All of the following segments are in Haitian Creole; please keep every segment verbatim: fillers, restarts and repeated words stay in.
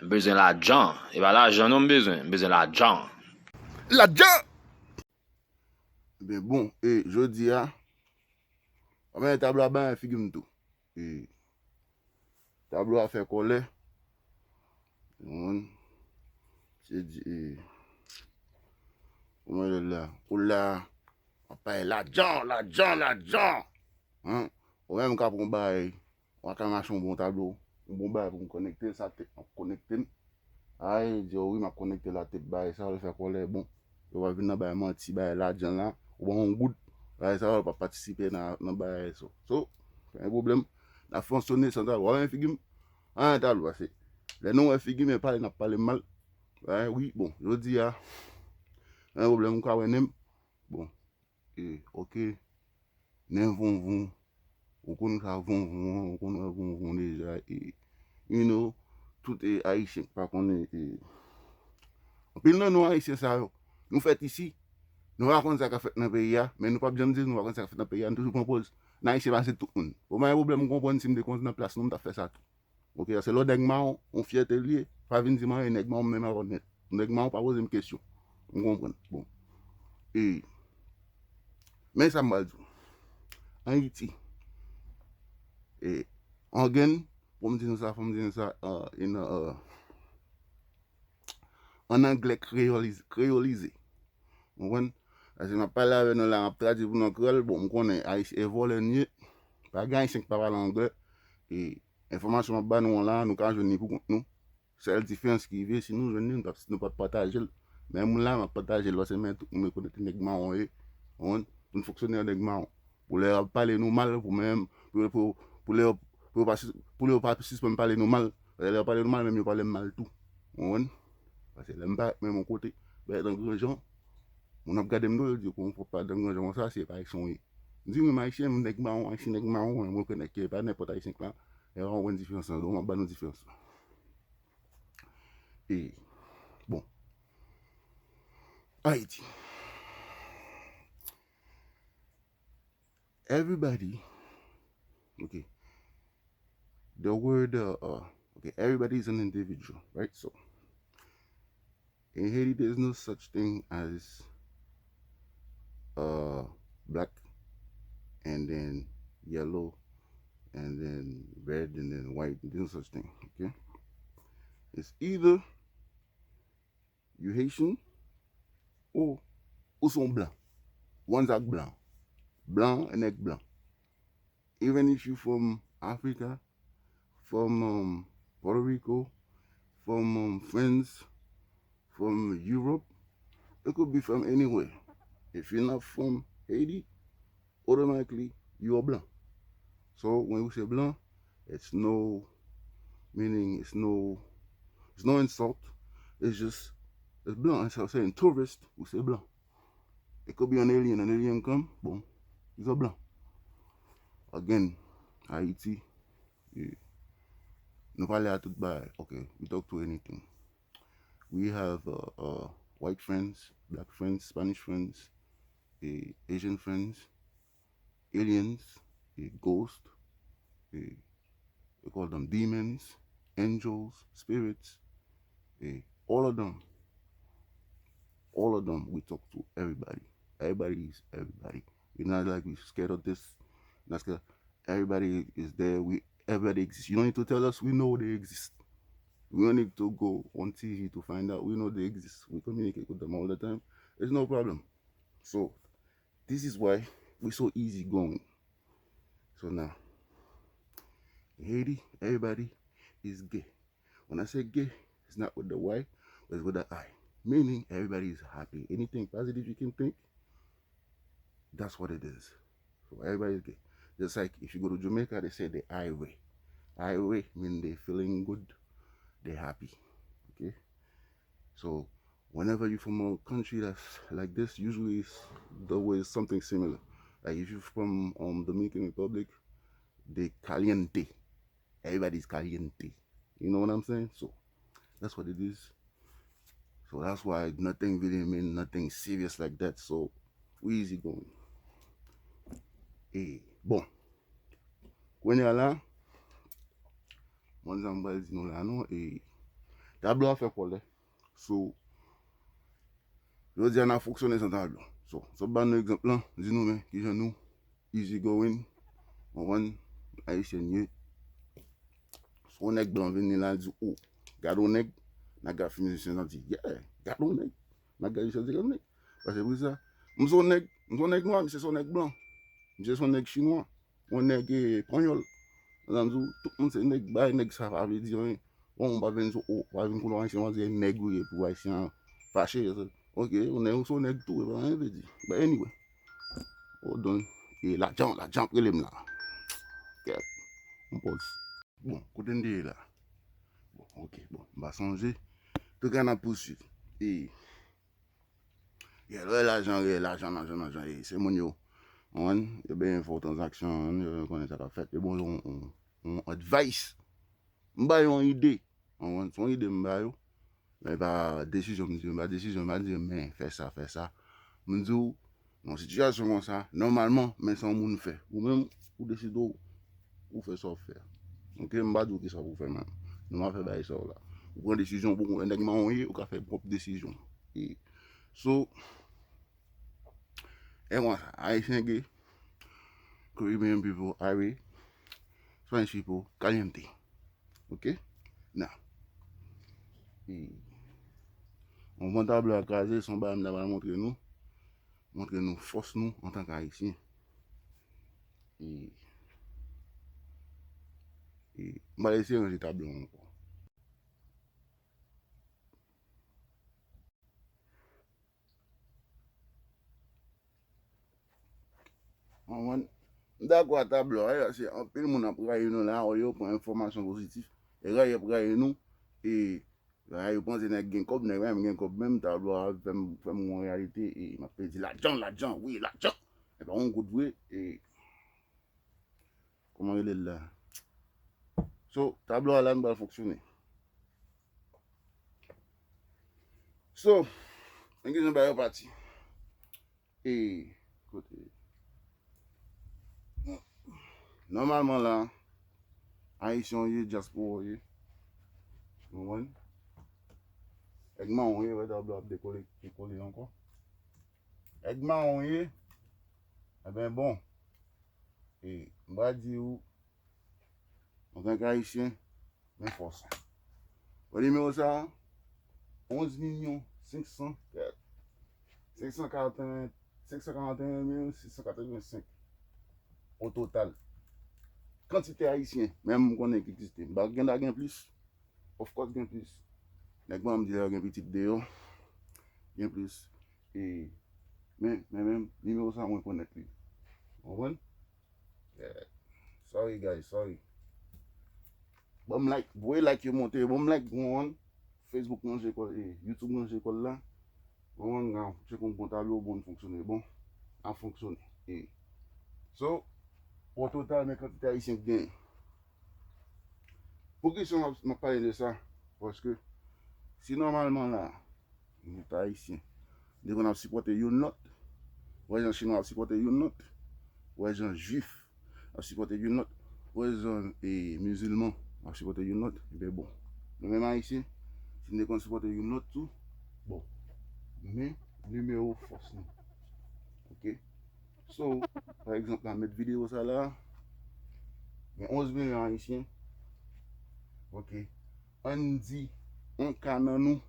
M bezwen lajan. E pa lajan non m bezwen. M bezwen lajan. Lajan! Ebyen bon, e jodi a, w ap wè tablo a bay figi m tou. E tablo a fè kòlè. Ou konprann? Se di, e, kòman l la? Ou la, w ap pale lajan, lajan, lajan. Hein? Ou menm ka pran yon bagay, w ka mache yon bon tablo, yon bon bagay pou m konekte l, sa tèt mwen konekte m. Ay, di yo wi, m ap konekte la tèt bagay sa, l fè kòlè, bon. Yo va vin nan bagay manti, bagay lajan la, ou ban yon goud, bagay sa, yo pa patisipe nan, nan bagay sa. So, pa gen pwoblèm, n ap fonksyone san tablo. W ap wè figi m? An, tablo, pase. Lè nou wè figi m, e pale, n ap pale mal. Ay, wi, bon, jodi a, pa gen pwoblèm, ou ka wè nen m. Bon, e, oke. Nen vonvon. Ou konn sa vonvon an, ou konn wè vonvon deja. E, you know, tout e, Ayisyen ki pa konnen. E, anpil nan nou Ayisyen sa yo, nou fèt isi, nou pa konn sa k ap fèt nan peyi a, men nou p ap janm di nou pa konn sa k ap fèt nan peyi a, nou toujou pran pòz. Nan Ayisyen pa se tout moun. Bon, pa gen pwoblèm, m konprann si m te konn nan plas nou, m t ap fè sa tou. Oke, se lè w nèg mawon, yon fyète l ye, pa vin di m anyen, nèg mawon m menm avè w nèt. Nèg mawon pa poze m kesyon. M konprann. Bon. E, men sa m pral di w. Ayiti. E, angen, pou m di nou sa, fò m di nou sa, uh, in, uh, an anglè kreyolize, kreyolize. Ou konprann? Paske m ap pale avè nou la, m ap tradui pou nou an kreyòl. Bon, m konnen Ayisyen e vòlè n ye. Pa gen Ayisyen ki pa pale anglè. E enfòmasyon m ap ba nou an la, nou ka jwenn li pou kont nou. Sèl diferans ki rive, si nou jwenn li, nou p ap, nou p ap pataje l. Men moun la, m ap pataje l, paske men tout moun rekonèt nèg mawon ye. Ou konprann? Pou n fonksyone an nèg mawon. Pou lè y ap pale nou mal, pou menm, pou, pou, pou lè, pou yo pa sis- pou lè yo pa sispann pale nou mal. Lè yo pale nou mal, menm yo pale m mal tou. Ou konprann? Paske lè m pa menm yon kote, bèt nan gran jan, moun ap gade m do, yo di, "Kòman w fè pa dan gran jan konsa, se pa Ayisyen w ye." M di, "Wi, m Ayisyen, m nèg mawon, Ayisyen nèg mawon, mwen rekonèt ke pa nenpòt Ayisyen k la." E w konprann diferans lan, donk m ap ba nou diferans lan. E, bon. Ayiti. Everybody, okay, the word, uh, uh, okay, everybody is an individual, right? So, in Haiti, there's no such thing as, uh, black and then yellow and then red and then white. There's no such thing, okay? It's either you Haitian, ou, ou se yon blan. Ou ann zak blan. Blan, nèg blan. Even if you from Africa, from, um, Puerto Rico, from, um, France, from Europe, it could be from anywhere. If you're not from Haiti, automatically you are blanc. So when we say blanc, it's no meaning, it's no, it's no insult. It's just, it's blanc. It's like saying tourist, we say blanc. It could be an alien. An alien come, bon, he's a blanc. Again, Haiti, you, nou pale a tout bagay. Okay, we talk to anything. We have, uh, uh, white friends, black friends, Spanish friends, eh, Asian friends, aliens, eh, ghost, eh, we call them demons, angels, spirits, eh, all of them. All of them, we talk to everybody. Everybody is everybody. We're not like we scared of this, not scared. Everybody is there. We, everybody exists. You don't need to tell us. We know they exist. We don't need to go on T V to find out. We know they exist. We communicate with them all the time. It's no problem. So, this is why we so easy going. So now, Haiti, everybody is gay. When I say gay, it's not with the Y, but it's with the I. Meaning, everybody is happy. Anything positive you can think, that's what it is. So everybody is gay. Just like if you go to Jamaica, they say they irie. Irie mean they feeling good, they happy. Okay? So whenever you from a country that's like this, usually it's the way is something similar. Like if you from, um, Dominican Republic, they caliente. Everybody's caliente. You know what I'm saying? So that's what it is. So that's why nothing really mean nothing serious like that. So we easy going. E bon, kounye a la, mwen sa m pral di nou la non, e Tablo a fè kòlè. So, jodi a n ap fonksyone san tablo. So, sot ban nou egzanp lan, di nou men kijan nou easy going, konprann, ayisyen ye. Si yon nèg blan vini la, di, "Oh, gade yon nèg," n a gade mizisyen an di, "Yeah, gade yon nèg." N a gade mizisyen an di, "Gade yon nèg." Paske pou sa, m se yon nèg, m se yon nèg nwa, misye se yon nèg blan. Misye se yon nèg chinwa, yon nèg, eh, panyòl. Sa m di w, tout moun se nèg, bay nèg sa pa vle di anyen. Bon, m pa vin di, "Oh, pa vin koulè ayisyen, w a di nèg ou ye pou ayisyen an fache." Ok, yon nèg, ou se yon nèg tou, e pa anyen vle di. But anyway. Hold on. E lajan, lajan ap rele m la. Kèt. M pòz. Bon, kote n te ye la? Bon, ok, bon, m pa sonje. Antouka, n ap pouswiv. E, yeah, lè lajan, yeah, lajan, lajan, lajan, e, se moun yo. Konprann? Yo benyen fè w tranzaksyon, yo konnen sa k ap fèt. Yo ba w yon, yon, yon advice. M ba yo yon ide. Konprann? Se yon ide m ba yo. Men pa desizyon m di yo, m pa desizyon, m pa di yo, "Men, fè sa, fè sa." M di w, nan sitiyasyon konsa, nòmalman, men sa yon moun fè. Ou menm, ou deside w, ou fè sa w fè. Ok, m pa di w kisa pou w fè menm. Nou pa fè bagay sa yo la. Ou pran desizyon, ou poko wè nèg mawon ye, ou ka fè pwòp desizyon. E, so, e konsa, Ayisyen ge, Caribbean people are, Spanish people caliente. Ok? Now, e, yon bon tablo a kraze, se yon bagay m ta pral montre nou, montre nou fòs nou antanke Ayisyen. E, e, m pral eseye ranje tablo a ankò. Konprann? M dakò a tablo a, se anpil moun ap rayi nou la, yo pran enfòmasyon pozitif, e rayi ap rayi nou, e rayi yo panse nèg gen kòb, nèg pa menm gen kòb menm, tablo a fè m, fè m wè yon reyalite, e m ap pedi lajan, lajan, wi, lajan, e pa yon goud vre, e kòman rele l la? So, tablo a la, nou pral fonksyone. So, men kijan bagay yo pati. E, kote? Nòmalman la, Ayisyen w ye, dyaspora w ye. Ou konprann? Nèg mawon w ye, wè tablo ap dekole, dekole ankò. Nèg mawon w ye, enben bon. E, m pral di w, antanke Ayisyen, men fòs. Bon, nimewo sa a, onz milyon senk san, senk san karanteyen, senk san karanteyen mil sis san katrevensenk o total. Kantite Ayisyen, menm m konnen ki egziste. M pa gen dwa gen plis. Of course, gen plis. Nèg ban m di lè yo gen pitit deyò. Gen plis. E, men, men, men, nimewo sa a mwen konèt li. Ou konprann? Yeah. Sorry, guys, sorry. Ban m like, voye like yo monte, ban m like, gwo, Facebook manje kòl, e, YouTube manje kòl la. Bon, n a tcheke yon bon tablo, bon, n fonksyone, bon, ap fonksyone. E, so, o total, men kantite Ayisyen ki genyen. Poukisa m ap, m ap pale de sa? Paske si nòmalman la, nou t Ayisyen, nou te konn ap sipòte youn lòt, wè jan Chinwa ap sipòte youn lòt, wè jan Jwif ap sipòte youn lòt, wè jan, e, mizilman ap sipòte youn lòt, enben bon. Nou menm Ayisyen, si n te konn sipòte youn lòt tou, bon, men nimewo fòs nou. Ok? So, pa egzanp, la, met videyo sa la, gen onz milyon Ayisyen. Ok? Ann di, yon ka nan nou,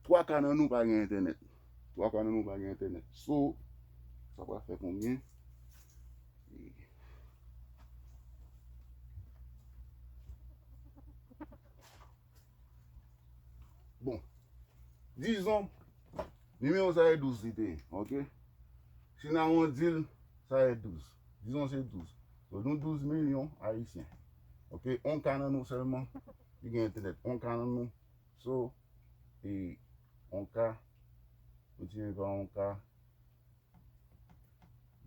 twa ka nan nou pa gen entènèt. Twa ka nan nou pa gen entènèt. So, sa pral fè konbyen? Bon, dizon, nimewo sa e douz li te ye, ok? Si n awondi l, sa e douz. Dizon se douz. So, nou douz milyon Ayisyen. Ok? Yon ka nan nou sèlman ki gen entènèt. Yon ka nan nou. So, e, yon ka, miltipliye pa yon ka,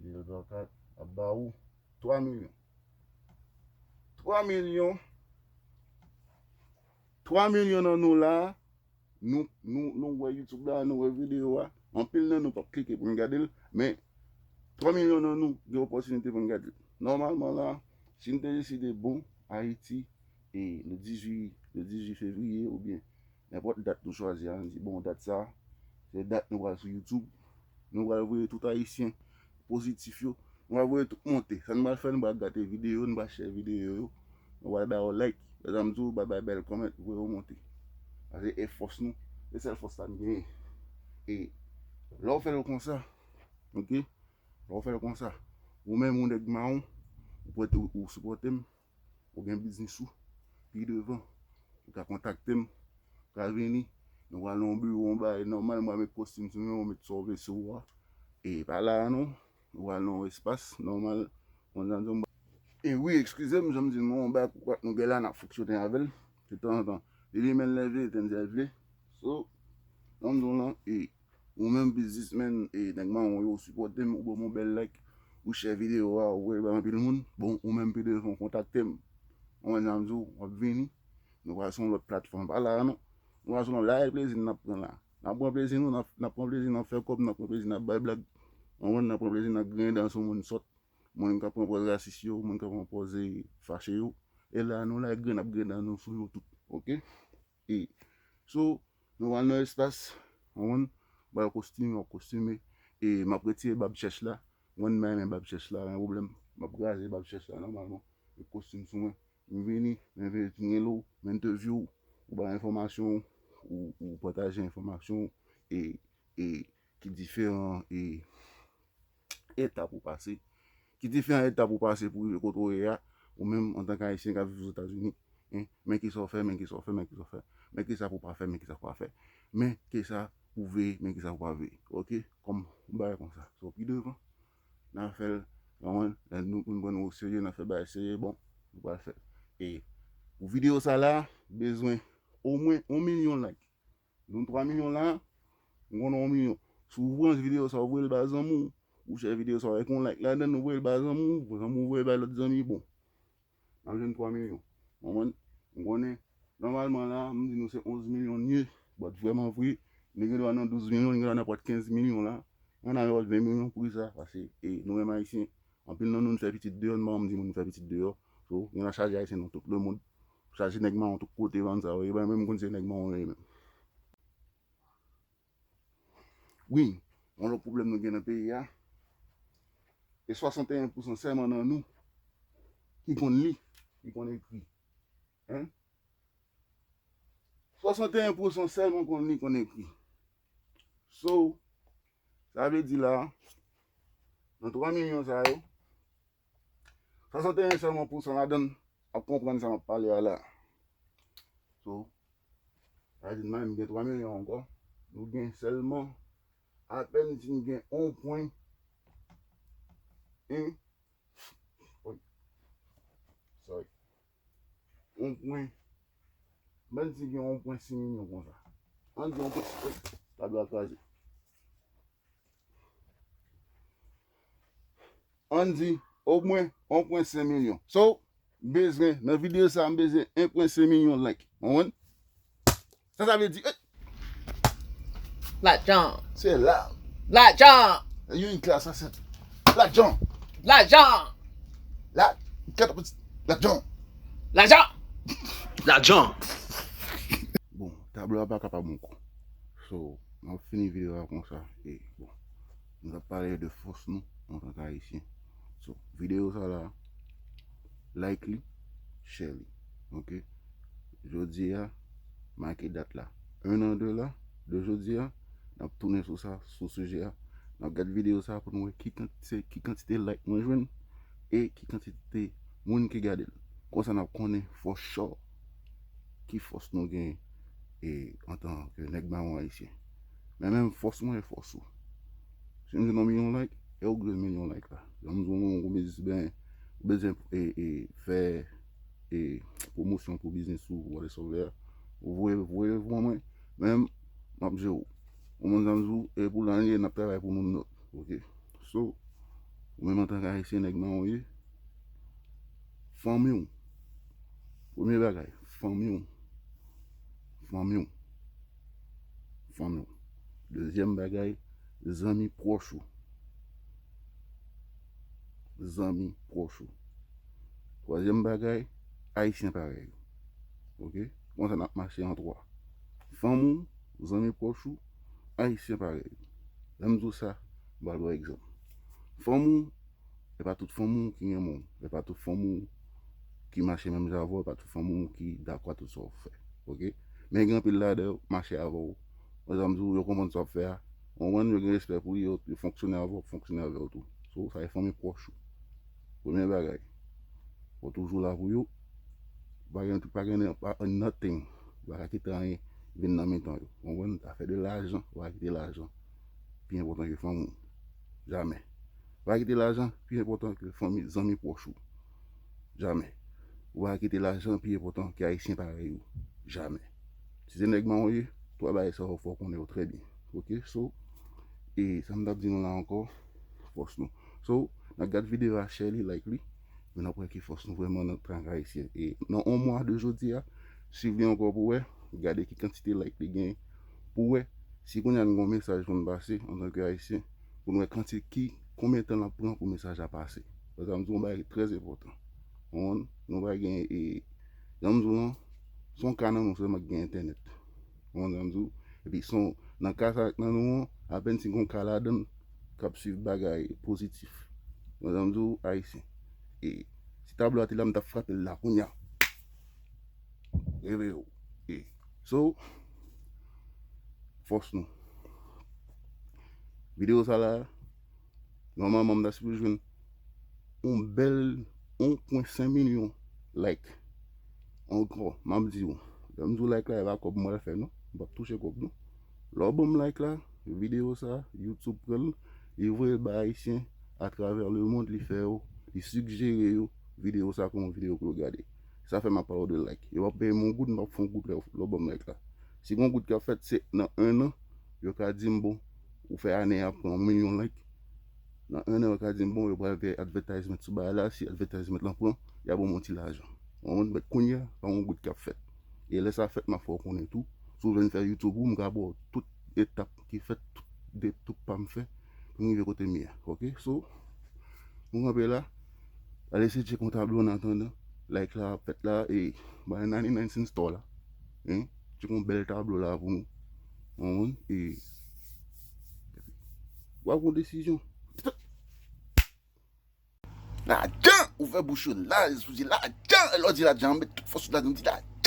divize pa kat, ap ba ou twa milyon. Twa milyon. Twa milyon nan nou la, nou, nou, nou wè YouTube la, nou wè videyo a. Anpil nan nou p ap klike pou n gade l, men twa milyon nan nou gen opòtinite pou n gade l. Nòmalman la, si n te deside, bon, Ayiti, e le dizuit, le dizuit fevriye oubyen nenpòt dat nou chwazi a, nou di, bon, dat sa, se dat nou pral sou YouTube. Nou pral voye tout Ayisyen pozitif yo. Nou pral voye tout monte. Sa nou pral fè, nou pral gade videyo, nou pral share videyo yo. Nou pral ba yo like. Lè sa m di w, pral bay bèl comment, voye yo monte. Paske e fòs nou, se sèl fòs sa n genyen. E lè w fè l konsa, ok? Lè w fè l konsa, ou menm ou nèg mawon, ou pwè, ou, ou sipòte m, ou gen biznis ou, pi devan, ou ka kontakte m, ou ka vini, nou pral nan yon biwo, yon bagay nòmal, mwen met kostim sou mwen, mwen met sa w vle sou ou a. E pa la a non, nou pral nan yon espas nòmal, konn jan m di w. E wi, eskize m, jan m di nou, yon bagay koukòt nou gen la, n ap fonksyone avè l, de tanzantan. Li limen l lè l vle, etenn lè l vle. So, jan m di w lan, e ou menm biznismenn, e nèg mawon yo, ou sipòte m, ou ban m yon bèl like, ou share videyo a, ou voye l bay anpil moun. Bon, ou menm pi devan, kontakte m. Ou konprann sa m di w, w ap vini. Nou pral sou yon lòt platfòm. Pa la a non. Nou pral sou yon lòt, la e plezi n ap pran la. N ap pran plezi nou, n ap, n ap pran plezi n ap fè kòb, n ap pran plezi n ap bay blag. Ou konprann, n ap pran plezi n ap griyen dan sou moun sòt. Moun k ap pran pòz rasis yo, moun k ap pran pòz, e, fache yo. E la nou la e griyen n ap griyen dan nou sou yo tout. Ok? E, so, nou pral nan espas, ou konprann, ba yo kostime, yo kostime. E m ap retire bab chèch la. Ou konprann, m renmen bab chèch la, pa gen pwoblèm. M ap kraze bab chèch la nòmalman. E kostim sou mwen. M vini, m envite w, m entèvyou w, ou bay enfòmasyon w, ou, ou pataje enfòmasyon w, e, e ki diferan, e etap ou pase. Ki diferan etap ou pase pou rive kote w ye a, ou menm antanke Ayisyen k ap viv Ozetazini, en, men kisa w fè, men kisa w fè, men kisa w fè. Men kisa pou w pa fè, men kisa pou w pa fè. Men kisa pou w veye, men kisa pou w pa veye. Ok? Kòm yon bagay konsa. So, pi devan, n a fè l, konprann, lè nou konn pran nou oserye, n a fè bagay serye, bon, nou pral fè l. E pou videyo sa la, bezwen omwen yon milyon like. Nou twa milyon la, m konnen yon milyon. Si w pran videyo sa, w voye l ba zanmi w, ou share videyo sa avèk yon like ladan l, ou voye l ba zanmi w, zanmi w voye bay lòt zanmi, bon. N ap jwenn twa milyon. Konprann? M konnen, nòmalman la, m di nou se onz milyon n ye, but vrèman vre, nou gen dwa nan douz milyon, nou gen dwa nan pòt kenz milyon la. Ann al pòt ven milyon pou sa, paske, e, nou menm Ayisyen, anpil nan nou, nou fè pitit deyò, nou pa janm di moun nou fè pitit deyò. So, gen nan chaje Ayisyen nan tout lemonn. Chaje nèg mawon tout kote, bann sa yo ye, menm konn se nèg mawon yo ye menm. Wi, yon lòt pwoblèm nou gen nan peyi a, e swasanteyen pousan sèlman nan nou ki konn li, ki konn ekri. Hein? Swasanteyen pousan sèlman konn li, konn ekri. So, sa vle di la, nan twa milyon sa yo, swasanteyen sèlman pousan ladan l ap konprann sa m ap pale a la. So, sa vle di m menm gen twa milyon ankò. Nou gen sèlman apèn si n gen yon pwen, en, sorry. Yon pwen, menm si gen yon pwen sis milyon konsa. Ann di yon pwen, tablo a kraze. Ann di omwen yon pwen senk milyon. So, m bezwen, nan videyo sa, m bezwen en pwen senk milyon like. Konprann? Sa sa vle di? Eh, lajan. Se la. Lajan. Yon klas sa, se lajan. Lajan. La, kèt, lajan. Lajan. Lajan. Bon, tablo a pa ka pa bon kou. So, m ap fini videyo a konsa. E, bon, nou t ap pale de fòs nou antanke Ayisyen. So, videyo sa la, like li, share li. Ok? Jodi a, make dat la. En an de la, de jodi a, n ap tounen sou sa, sou sijè a. N ap gade videyo sa pou nou wè ki kantite, ki kantite like mwen jwenn e ki kantite moun ki gade l. Konsa n ap konnen for sure ki fòs nou gen e antanke nèg mawon ayisyen. Men menm fòs mwen e fòs ou. Si m jwenn yon milyon like, e ou k jwenn milyon like la. Jan m di w, ou bezwen, ou bezwen e, e, fè e, pwomosyon pou biznis ou, whatever. Ou voye, voye pou mwen, men m ap jere w. Ou konn sa m di w, e pou lane, n ap travay pou nou nòt. Ok. So, ou menm antanke ayisyen, nèg mawon ye, fanmi w. Premye bagay, fanmi w. Fanmi w. Fanmi w. Dezyèm bagay, zanmi pwòch ou. Zanmi pwòch ou. Twazyèm bagay, ayisyen parèy ou. Ok? Konsa n ap mache an twa. Fanm ou, zanmi pwòch ou, ayisyen parèy ou. Lè m di w sa, m pral ba w egzanp. Fanm ou, e pa tout fanm ou ki renmen w. E pa tout fanm ou ki mache menm jan avè w. E pa tout fanm ou ki dakò a tout sa w fè. Ok? Men gen anpil ladan yo mache avè w. Sa m di w, yo konprann sa w ap fè a. Ou konprann, yo gen respè pou li, yo, yo fonksyone avè w, fonksyone avè w tou. So, sa e fanmi pwòch ou. Premye bagay, ou toujou la pou yo. Pa gen, pa gen pa, nothing. Pa ka kite anyen vin nan mitan yo. Ou konprann? Afè de lajan, ou pa kite lajan pi enpòtan ke fanmi w. Jamè. Ou pa kite lajan pi enpòtan ke fanmi, zanmi pwòch ou. Jamè. Ou pa kite lajan pi enpòtan ke ayisyen parèy ou. Jamè. Si se nèg mawon ye, twa bagay sa yo fò w konnen yo trè byen. Ok? So, e sa m t ap di nou la ankò, fòs nou. So, n ap gad videyo a, share li, like li, men n ap wè ki fòs nou vrèman nan trak ayisyen. E nan yon mwa de jodi a, swiv li ankò pou wè, gade ki kantite like li genyen, pou wè si kounye a n gen yon mesaj pou n pase antanke ayisyen, pou n wè kanti-, ki, konbyen tan l ap pran pou mesaj la pase. Paske sa m di w yon bagay ki trè enpòtan. Ou konprann? Nou pa gen, e, jan m di w lan, se yon ka nan nou sèlman ki gen entènèt. Ou konprann sa m di w? Epi se yon, nan ka sa nan nou an, apèn si gen yon ka ladan l k ap swiv bagay pozitif. Ou konprann sa m di w, ayisyen? E si tablo a te la, m t ap frape l la kounye a. Reveye w. E so, fòs nou. Videyo sa la, nòmalman, m ta sipoze jwenn yon bèl yon pwen senk milyon like. Ankò, m ap di w, lè m di w like la, e pa kòb mwen l fè, non. M p ap touche kòb, non. Lè w ban m like la, videyo sa, YouTube pran l, li voye l bay ayisyen atravè lemonn, li fè yo, li sijere yo videyo sa kòm yon videyo pou yo gade. Sa fè m ap pale w de like. Yo p ap peye m yon goud, m p ap fè yon goud lè w, lè w ban m like la. Si gen yon goud k ap fèt, se nan en an, yo ka di m, bon, ou fè ane a pran yon milyon like. Nan en an, yo ka di m, bon, yo pral fè advertisement sou bagay la, si advertisement lan pran, y a ban m yon ti lajan. Ou konprann? But kounye a, pa yon goud k ap fèt. E lè sa fèt, m ap fè w konnen tou. Si w vle n fè YouTube ou, m ka ba w tout etap ki fèt, tout de, tout pa m fè, pou m rive kote m ye a. Ok? So, nou kanpe la. Al eseye tcheke yon tablo an atandan. Like la ap fèt la, e bagay ninety nine cent store la. Hein? Tcheke yon bèl tablo la pou nou. Ou konprann? E w ap pran desizyon. Lajan! Ouvè bouch ou laj, pou di lajan! Lè w di lajan, met tout fòs ou ladan, di lajan!